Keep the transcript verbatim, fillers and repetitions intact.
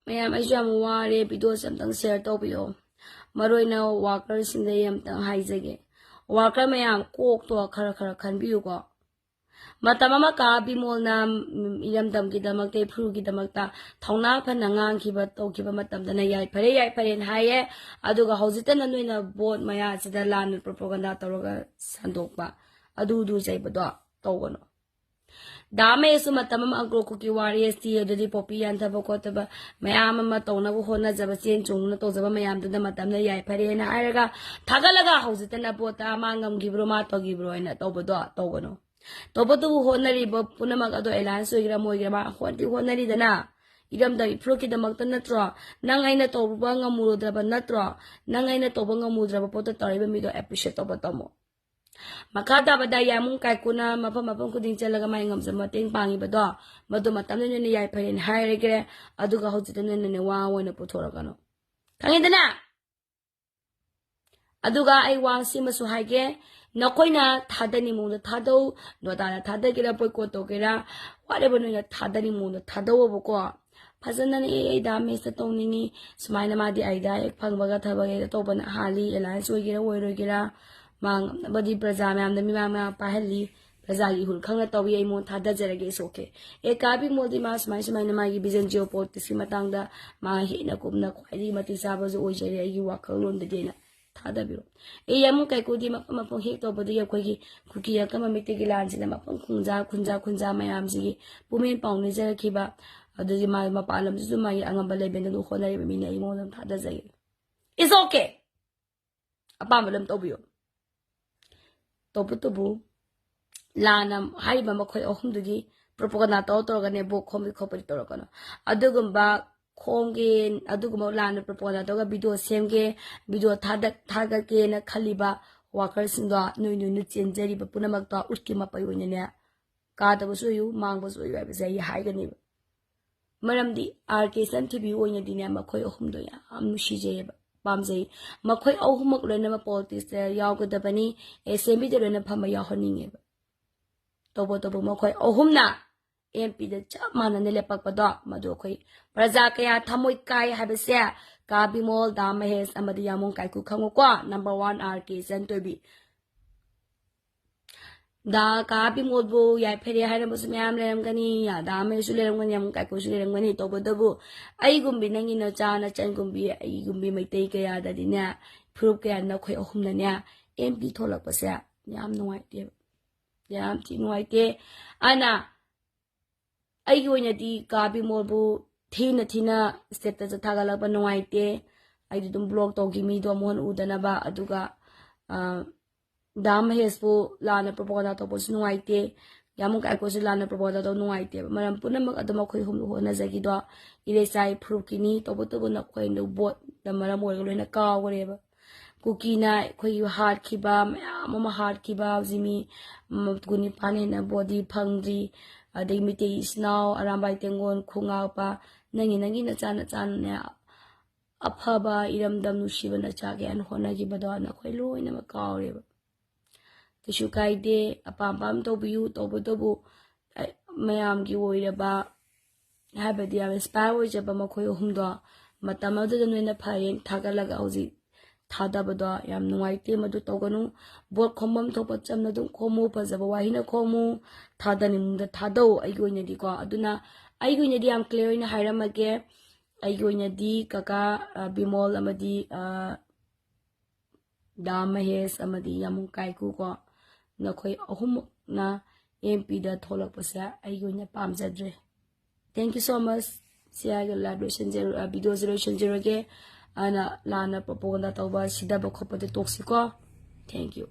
ꯃꯌꯥꯝ, ꯑꯩꯁꯨ ꯌꯥꯝ ꯋꯥꯔꯦ, ꯚꯤꯗꯤꯑꯣꯁꯦ ꯑꯝꯇꯪ ꯁꯤꯌꯔ ꯇꯧꯕꯤꯌꯣ꯫ ꯃꯔꯨ ꯑꯣꯏꯅ ꯋꯥꯀꯔꯁꯤꯡꯗ ꯑꯩ ꯑꯝꯇꯪ ꯍꯥꯏꯖꯒꯦ, ꯋꯥꯀꯔ ꯃꯌꯥꯝ, ꯀꯣꯛꯇꯣ ꯈꯔ ꯈꯔ ꯈꯟꯕꯤꯌꯨꯀꯣ꯫ ꯃꯇꯝ ꯑꯃ ꯀꯥ ꯕꯤꯃꯣꯜꯅ, ꯎꯝ, ꯏꯔꯝꯗꯝꯒꯤꯗꯃꯛꯇ, ꯏꯐꯨꯔꯨꯒꯤꯗꯃꯛꯇ ꯊꯧꯅꯥ ꯐꯅ ꯉꯥꯡꯈꯤꯕ, ꯇꯧꯈꯤꯕ ꯃꯇꯝꯗꯅ ꯌꯥꯏꯐꯔꯦ, ꯌꯥꯏꯐꯔꯦꯅ ꯍꯥꯏꯌꯦ꯫ ꯑꯗꯨꯒ ꯍꯧꯖꯤꯛꯇꯅ ꯅꯣꯏꯅ ꯚꯣꯠ ꯃꯌꯥꯁꯤꯗ ꯂꯥꯟꯅ ꯄ꯭ꯔꯣꯄꯣꯒꯟꯗꯥ ꯇꯧꯔꯒ ꯁꯟꯗꯣꯛꯄ, ꯑꯗꯨꯗꯨ ꯆꯩꯕꯗꯣ ꯇꯧꯒꯅꯨ꯫ ꯗꯥ ꯃꯍꯦꯁꯁꯨ ꯃꯇꯝ ꯑꯃ ꯑꯪꯀ꯭ꯔꯣ ꯀꯨꯀꯤ ꯋꯥꯔꯤꯌꯔꯁꯇꯤ, ꯑꯗꯨꯗꯤ ꯄꯣꯄꯤ ꯌꯥꯟꯊꯕ ꯈꯣꯠꯊꯕ ꯃꯌꯥꯝ ꯑꯃ ꯇꯧꯅꯕ ꯍꯣꯠꯅꯖꯕ, ꯆꯦꯟ ꯆꯣꯡꯗꯨꯅ ꯇꯧꯖꯕ ꯃꯌꯥꯝꯗꯨꯅ ꯃꯇꯝꯅ ꯌꯥꯏꯐꯔꯦꯅ ꯍꯥꯏꯔꯒ ꯊꯥꯒꯠꯂꯒ ꯍꯧꯖꯤꯛꯇꯅ ꯚꯣꯠꯇ ꯃꯥ ꯉꯝꯈꯤꯕ꯭ꯔꯣ, ꯃꯥ ꯇꯧꯈꯤꯕ꯭ꯔꯣ ꯍꯥꯏꯅ ꯇꯧꯕꯗꯣ ꯇꯧꯒꯅꯨ꯫ ꯇꯧꯕꯇꯕꯨ ꯍꯣꯠꯅꯔꯤꯕ ꯄꯨꯝꯅꯃꯛ ꯑꯗꯣ ꯑꯦꯂꯥꯏꯟꯁ ꯑꯣꯏꯒꯦꯔꯥ ꯑꯃ ꯑꯣꯏꯒꯦꯔꯥ ꯃꯥ ꯍꯣꯠꯅꯗꯤ ꯍꯣꯠꯅꯔꯤꯗꯅ, ꯏꯔꯝꯗꯝ ꯏꯐꯨꯔꯨꯞꯀꯤꯗꯃꯛꯇ ꯅꯠꯇ꯭ꯔꯣ? ꯅꯪ ꯑꯩꯅ ꯇꯧꯕ ꯉꯝꯃꯨꯔꯨꯗ꯭ꯔꯕ ꯅꯠꯇ꯭ꯔꯣ? ꯅꯪ ꯑꯩꯅ ꯇꯧꯕ ꯉꯝꯃꯨꯗ꯭ꯔꯕ ꯄꯣꯠꯇ ꯇꯧꯔꯤꯕ ꯃꯤꯗꯣ ꯑꯦꯄ꯭ꯔꯤꯁꯤꯌꯦꯠ ꯇꯧꯕ ꯇꯝꯃꯣ꯫ ꯃꯈꯥ ꯇꯥꯕꯗ ꯌꯥꯃꯨꯡ ꯀꯥꯏꯀꯨꯅ ꯃꯐꯝ ꯃꯐꯝ ꯈꯨꯗꯤꯡ ꯆꯠꯂꯒ ꯃꯥꯏ ꯉꯝꯖꯕ ꯃꯇꯦꯡ ꯄꯥꯡꯉꯤꯕꯗꯣ, ꯃꯗꯨ ꯃꯇꯝꯗ ꯅꯣꯏꯅ ꯌꯥꯏꯐꯔꯦꯅ ꯍꯥꯏꯔꯒꯦ, ꯑꯗꯨꯒ ꯍꯧꯖꯤꯛꯇ ꯅꯣꯏꯅꯅꯦ ꯋꯥ ꯑꯣꯏꯅ ꯄꯨꯊꯣꯔꯛꯀꯅꯨ, ꯈꯪꯉꯦꯗꯅ? ꯑꯗꯨꯒ ꯑꯩ ꯋꯥ ꯁꯤꯃꯁꯨ ꯍꯥꯏꯒꯦ, ꯅꯈꯣꯏꯅ ꯊꯥꯗꯅꯤꯡꯕ ꯃꯑꯣꯡꯗ ꯊꯥꯗꯧ, ꯅꯣꯗꯥꯗ ꯊꯥꯗꯒꯦꯔꯥ, ꯕꯣꯏꯀꯣꯠ ꯇꯧꯒꯦꯔꯥ, ꯋꯥꯠ ꯑꯦꯚꯔ ꯅꯣꯏꯅ ꯊꯥꯗꯅꯤꯡꯕ ꯃꯑꯣꯡꯗ ꯊꯥꯗꯧꯑꯕꯀꯣ꯫ ꯐꯖꯅꯅꯦ ꯑꯦ ꯑꯩ ꯗꯥ ꯃꯍꯦꯁꯇ ꯇꯧꯅꯤꯡꯉꯤ, ꯁꯨꯃꯥꯏꯅ ꯃꯥꯗꯤ ꯑꯥꯏꯗꯤꯌꯥ ꯍꯦꯛ ꯐꯪꯕꯒ ꯊꯕꯛ ꯍꯦꯛꯇ ꯇꯧꯕꯅ ꯍꯥꯜꯂꯤ, ꯑꯦꯂꯥꯏꯟꯁ ꯑꯣꯏꯒꯦꯔꯥ ꯑꯣꯏꯔꯣꯏꯒꯦꯔꯥ, ꯃꯥ ꯉꯝꯅꯕꯗꯤ ꯄ꯭ꯔꯖꯥ ꯃꯌꯥꯝꯗ ꯃꯤꯃꯥꯡ ꯃꯌꯥꯝ ꯄꯥꯏꯍꯜꯂꯤ, ꯄ꯭ꯔꯖꯥꯒꯤ ꯏꯍꯨꯜ ꯈꯪꯅ ꯇꯧꯏ, ꯑꯩ ꯃꯉꯣꯟꯗ ꯊꯥꯗꯖꯔꯒꯦ, ꯏꯁ ꯑꯣꯀꯦ꯫ ꯑꯦ ꯀꯥ ꯕꯤꯃꯣꯜꯗꯤ ꯃꯥ ꯁꯨꯃꯥꯏ ꯁꯨꯃꯥꯏꯅ ꯃꯥꯒꯤ ꯚꯤꯖꯟ ꯖꯤꯑꯣ ꯄꯣꯂꯤꯇꯤꯛꯁꯀꯤ ꯃꯇꯥꯡꯗ ꯃꯥ ꯍꯦꯟꯅ ꯀꯨꯞꯅ ꯈ꯭ꯋꯥꯏꯗꯒꯤ ꯃꯇꯤꯛ ꯆꯥꯕꯁꯨ ꯑꯣꯏꯖꯔꯦ ꯑꯩꯒꯤ ꯋꯥꯈꯜꯂꯣꯟꯗꯗꯤ ꯍꯥꯏꯅ ꯊꯥꯗꯕꯤꯔꯣ꯫ ꯑꯦ ꯌꯥꯃꯨꯡ ꯀꯥꯏꯀꯨꯗꯤ ꯃꯐꯝ ꯃꯐꯝ ꯍꯦꯛ ꯇꯧꯕꯗ ꯑꯩꯈꯣꯏꯒꯤ ꯀꯨꯀꯤ ꯑꯀꯟꯕ ꯃꯤꯠꯇꯒꯤ ꯂꯥꯟꯁꯤꯅ ꯃꯐꯝ ꯈꯨꯟꯖꯥ ꯈꯨꯟꯖꯥ ꯈꯨꯟꯖꯥ ꯃꯌꯥꯝꯁꯤꯒꯤ ꯄꯨꯛꯃꯦꯟ ꯄꯥꯎꯅꯤꯖꯔꯛꯈꯤꯕ, ꯑꯗꯨꯒꯤ ꯃꯥ ꯃꯄꯥꯟ ꯂꯝꯁꯤꯁꯨ ꯃꯥꯒꯤ ꯑꯉꯝꯕ ꯂꯩꯕꯦꯟꯗ ꯑꯗꯨꯝ ꯍꯣꯠꯅꯔꯤꯕ ꯃꯤꯅ ꯑꯩ ꯃꯉꯣꯟꯗ ꯑꯗꯨꯝ ꯊꯥꯗꯖꯒꯦ꯫ It's okay꯫ ꯑꯄꯥꯝꯕ ꯑꯗꯨꯝ ꯇꯧꯕꯤꯌꯨ꯫ ꯇꯧꯕꯇꯕꯨ ꯂꯥꯟꯅ ꯍꯥꯏꯔꯤꯕ ꯃꯈꯣꯏ ꯑꯍꯨꯝꯗꯨꯒꯤ ꯄ꯭ꯔꯣꯄꯣꯒꯟꯗꯥ ꯇꯧꯔ ꯇꯧꯔꯒꯅꯦ ꯚꯣꯠ ꯈꯣꯝꯕꯤ ꯈꯣꯠꯄꯗꯤ ꯇꯧꯔꯛꯀꯅꯨ꯫ ꯑꯗꯨꯒꯨꯝꯕ ꯈꯣꯝꯒꯦ, ꯑꯗꯨꯒꯨꯝꯕ ꯂꯥꯟꯅ ꯄ꯭ꯔꯣꯄꯣꯒꯟꯗꯥ ꯇꯧꯔꯒ ꯚꯤꯗꯤꯑꯣ ꯁꯦꯝꯒꯦ, ꯚꯤꯗꯤꯑꯣ ꯊꯥꯗ-, ꯊꯥꯒꯠꯀꯦꯅ ꯈꯜꯂꯤꯕ ꯋꯥꯀꯔꯁꯤꯡꯗꯣ, ꯅꯣꯏ ꯅꯣꯏꯅ ꯆꯦꯟꯖꯔꯤꯕ ꯄꯨꯝꯅꯃꯛꯇꯣ ꯎꯠꯀꯤ ꯃꯄꯩ ꯑꯣꯏꯅꯅꯦ ꯀꯥꯗꯕꯁꯨ ꯑꯣꯏꯌꯨ, ꯃꯥꯡꯕꯁꯨ ꯑꯣꯏꯌꯨ ꯍꯥꯏꯕꯁꯦ ꯑꯩ ꯍꯥꯏꯒꯅꯦꯕ꯫ ꯃꯔꯝꯗꯤ ꯑꯥꯔ ꯀꯦ ꯏꯆꯟꯊꯣꯏꯕꯤ ꯑꯣꯏꯅꯗꯤꯅꯦ ꯃꯈꯣꯏ ꯑꯍꯨꯝꯗꯣ ꯌꯥꯝ ꯅꯨꯡꯁꯤꯖꯩꯌꯦꯕ, ꯄꯥꯝꯖꯩ꯫ ꯃꯈꯣꯏ ꯑꯍꯨꯝꯃꯛ ꯂꯣꯏꯅꯃꯛ ꯄꯣꯂꯤꯇꯤꯛꯁꯇ ꯌꯥꯎꯒꯗꯕꯅꯤ, ꯑꯦꯁꯦꯝꯕ꯭ꯂꯤꯗ ꯂꯣꯏꯅ ꯐꯝꯕ ꯌꯥꯎꯍꯟꯅꯤꯡꯉꯦꯕ꯫ ꯇꯧꯕꯇꯕꯨ ꯃꯈꯣꯏ ꯑꯍꯨꯝꯅ ꯑꯦꯝ ꯄꯤꯗ ꯆꯞ ꯃꯥꯟꯅꯅ ꯂꯦꯞꯄꯛꯄꯗꯣ, ꯃꯗꯨ ꯑꯩꯈꯣꯏ ꯄ꯭ꯔꯖꯥ ꯀꯌꯥ ꯊꯃꯣꯏ ꯀꯥꯏ ꯍꯥꯏꯕꯁꯦ ꯀꯥ ꯕꯤꯃꯣꯜ, ꯗꯥ ꯃꯍꯦꯁ ꯑꯃꯗꯤ ꯌꯥꯃꯣꯡ ꯀꯥꯏꯀꯨ ꯈꯪꯉꯨꯀꯣ꯫ ꯅꯝꯕꯔ ꯋꯥꯟ ꯑꯥꯔ ꯀꯦ ꯏꯆꯟ ꯊꯣꯏꯕꯤ꯫ ꯗꯥ ꯀꯥ ꯕꯤꯃꯣꯜꯕꯨ ꯌꯥꯏꯐꯔꯦ ꯍꯥꯏꯔꯝꯕꯁꯨ ꯃꯌꯥꯝ ꯂꯩꯔꯝꯒꯅꯤ, ꯗꯥ ꯃꯍꯦꯁꯁꯨ ꯂꯩꯔꯝꯒꯅꯤ, ꯌꯥꯃꯣꯡ ꯀꯥꯏꯀꯨꯁꯨ ꯂꯩꯔꯝꯒꯅꯤ꯫ ꯇꯧꯕꯇꯕꯨ ꯑꯩꯒꯨꯝꯕꯤ, ꯅꯪꯒꯤ ꯅꯆꯥ ꯅꯆꯟꯒꯨꯝꯕꯤ, ꯑꯩꯒꯨꯝꯕꯤ ꯃꯩꯇꯩ ꯀꯌꯥꯗꯗꯤꯅꯦ, ꯐꯨꯔꯨꯞ ꯀꯌꯥ ꯅꯈꯣꯏ ꯑꯍꯨꯝꯅꯅꯦ ꯑꯦꯝ ꯄꯤ ꯊꯣꯛꯂꯛꯄꯁꯦ ꯌꯥꯝ ꯅꯨꯡꯉꯥꯏꯇꯦꯕ, ꯌꯥꯝ ꯊꯤ ꯅꯨꯡꯉꯥꯏꯇꯦ꯫ ꯑꯅ ꯑꯩꯒꯤ ꯑꯣꯏꯅꯗꯤ ꯀꯥ ꯕꯤꯃꯣꯜꯕꯨ ꯊꯤꯅ ꯊꯤꯅ ꯁ꯭ꯇꯦꯇꯁꯇ ꯊꯥꯒꯠꯂꯛꯄ ꯅꯨꯡꯉꯥꯏꯇꯦ꯫ ꯑꯩꯗꯤ ꯑꯗꯨꯝ ꯕ꯭ꯂꯣꯛ ꯇꯧꯈꯤ, ꯃꯤꯗꯣ ꯑꯃꯨꯛ ꯍꯟꯅ ꯎꯗꯅꯕ꯫ ꯑꯗꯨꯒ, ꯑ, ꯗꯥ ꯃꯍꯦꯁꯄꯨ ꯂꯥꯟꯅ ꯄ꯭ꯔꯣꯄꯥꯒꯥꯟꯗꯥ ꯇꯧꯕꯁꯨ ꯅꯨꯡꯉꯥꯏꯇꯦ, ꯌꯥꯃꯣꯡ ꯀꯥꯏꯀꯨꯁꯨ ꯂꯥꯟꯅ ꯄ꯭ꯔꯣꯄꯥꯒꯥꯟꯗꯥ ꯇꯧꯕ ꯅꯨꯡꯉꯥꯏꯇꯦꯕ꯫ ꯃꯔꯝ ꯄꯨꯝꯅꯃꯛ ꯑꯗꯨꯝ ꯑꯩꯈꯣꯏ ꯑꯍꯨꯝ ꯍꯣꯠꯅꯖꯈꯤꯗꯣ ꯏꯔꯩꯆꯥꯏ ꯐꯨꯔꯨꯞꯀꯤꯅꯤ꯫ ꯇꯧꯕꯇꯕꯨ ꯅꯈꯣꯏꯅ ꯚꯣꯠꯅ ꯃꯔꯝ ꯑꯣꯏꯔꯒ ꯂꯣꯏꯅ ꯀꯥꯎꯈ꯭ꯔꯦꯕ꯫ ꯀꯨꯀꯤꯅ ꯑꯩꯈꯣꯏꯒꯤ ꯍꯥꯠꯈꯤꯕ ꯃꯌꯥꯝ ꯑꯃ ꯍꯥꯠꯈꯤꯕ, ꯍꯧꯖꯤꯛ ꯃꯤ, ꯎꯝ, ꯀꯨꯟꯅꯤꯄꯥꯟ ꯍꯦꯟꯅ ꯕꯣꯗꯤ ꯐꯪꯗ꯭ꯔꯤ꯫ ꯑꯗꯒꯤ ꯃꯤꯇꯩ ꯏꯆꯤꯟ ꯏꯅꯥꯎ ꯑꯔꯥꯝꯕꯥꯏ ꯇꯦꯡꯒꯣꯜ, ꯈꯣꯡꯉꯥꯛꯄ, ꯅꯪꯒꯤ, ꯅꯪꯒꯤ ꯅꯆꯥ ꯅꯆꯥꯅꯅꯦ ꯑꯐꯕ ꯏꯔꯝꯗꯝ ꯅꯨꯡꯁꯤꯕ ꯅꯆꯥ ꯀꯌꯥꯅ ꯍꯣꯠꯅꯈꯤꯕꯗꯣ ꯅꯈꯣꯏ ꯂꯣꯏꯅꯃꯛ ꯀꯥꯎꯔꯦꯕ꯫ ꯀꯩꯁꯨ ꯀꯥꯏꯗꯦ, ꯑꯄꯥꯝ ꯑꯄꯥꯝ ꯇꯧꯕꯤꯌꯨ꯫ ꯇꯧꯕꯇꯕꯨ, ꯑ, ꯃꯌꯥꯝꯒꯤ ꯑꯣꯏꯔꯕ, ꯍꯥꯏꯕꯗꯤ ꯌꯥꯝ ꯏꯟꯁꯄꯥꯌꯔ ꯑꯣꯏꯖꯕ ꯃꯈꯣꯏ ꯑꯍꯨꯝꯗꯣ ꯃꯇꯝ ꯑꯗꯨꯗ ꯅꯣꯏꯅ ꯐꯔꯦꯅ ꯊꯥꯒꯠꯂꯒ ꯍꯧꯖꯤꯛ ꯊꯥꯗꯕꯗꯣ ꯌꯥꯝ ꯅꯨꯡꯉꯥꯏꯇꯦ꯫ ꯃꯗꯨ ꯇꯧꯒꯅꯨ꯫ ꯚꯣꯠ ꯈꯣꯝꯐꯝ ꯊꯣꯛꯄ ꯆꯝꯅ ꯑꯗꯨꯝ ꯈꯣꯝꯃꯨ, ꯐꯖꯕ ꯋꯥꯍꯩꯅ ꯈꯣꯝꯃꯨ, ꯊꯥꯗꯅꯤꯡꯕꯗ ꯊꯥꯗꯧ꯫ ꯑꯩꯒꯤ ꯑꯣꯏꯅꯗꯤꯀꯣ, ꯑꯗꯨꯅ ꯑꯩꯒꯤ ꯑꯣꯏꯅꯗꯤ ꯌꯥꯝ ꯀ꯭ꯂꯤꯌꯥꯔ ꯑꯣꯏꯅ ꯍꯥꯏꯔꯝꯃꯒꯦ꯫ ꯑꯩꯒꯤ ꯑꯣꯏꯅꯗꯤ ꯀꯀꯥ, ꯑ, ꯕꯤꯃꯣꯜ ꯑꯃꯗꯤ, ꯑ, ꯗꯥ ꯃꯍꯦꯁ ꯑꯃꯗꯤ ꯌꯥꯃꯨꯡ ꯀꯥꯏꯀꯨ ꯀꯣ, ꯅꯈꯣꯏ ꯑꯍꯨꯝꯃꯛꯅ ꯑꯦꯝ ꯄꯤꯗ ꯊꯣꯛꯂꯛꯄꯁꯦ ꯑꯩꯒꯤ ꯑꯣꯏꯅ ꯄꯥꯝꯖꯗ꯭ꯔꯦ꯫ Thank you so much꯫ ꯁꯤ ꯍꯥꯏꯔꯒ ꯂꯥꯏꯚ ꯂꯣꯏꯁꯤꯟꯖꯔ-, ꯑ, ꯚꯤꯗꯤꯑꯣꯁꯦ ꯂꯣꯏꯁꯤꯟꯖꯔꯒꯦ꯫ ꯑꯗꯨꯅ ꯂꯥꯟꯅ ꯄ꯭ꯔꯣꯄꯥꯒꯥꯟꯗꯥ ꯇꯧꯕ, ꯁꯤꯗꯕ ꯈꯣꯠꯄꯗ ꯇꯣꯛꯁꯤꯀꯣ꯫ Thank you꯫